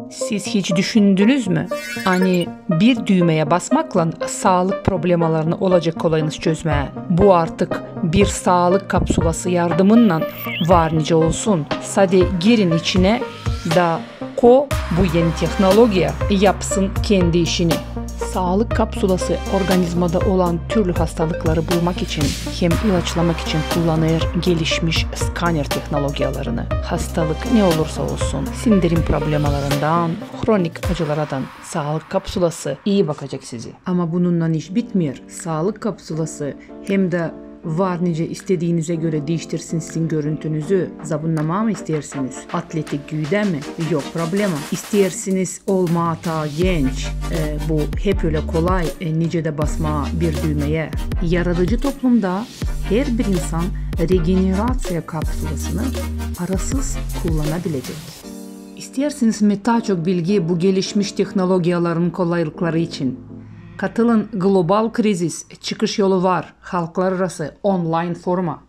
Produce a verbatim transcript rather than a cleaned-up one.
Siz hiç düşündünüz mü, ani bir düümeyä basmaklan saalık problemalarını olacek kolayınız çözmää? Bu artık bir saalık kapsulası yardımınnan var nicä olsun, sade girin içinä da ko bu eni tehnologiya yapsın kendi işini. Saalık kapsulası organizmada olan türlü hastalıkları bulmak için hem ilaçlamak için kullanêr gelişmiş skaner tehnologiyalarını. Hastalık ne olursa olsun, sindirim problemalarından, hronik acılardan, saalık kapsulası ii bakacek sizi. Ama bununnan iş bitmeer. Saalık kapsulası hem dä var nicä istediinizä görä diiştirsin sizin görüntünüzü. Zabunnamaa mı isteersiniz? Atletik güüdä mi? Yok problema. İsteersiniz olmaa taa genç, e, bu hep ölä kolay, e, nicä dä basmaa bir düümeyä. Yaradıcı toplumda herbir insan regeneraţiya kapsulasını parasız kullanabilecek. İsteersiniz mi taa çok bilgi bu gelişmiş tehnologiyaların kolaylıkları için? Katılın Global Krizis, çıkış yolu var, halklararası onlayn foruma.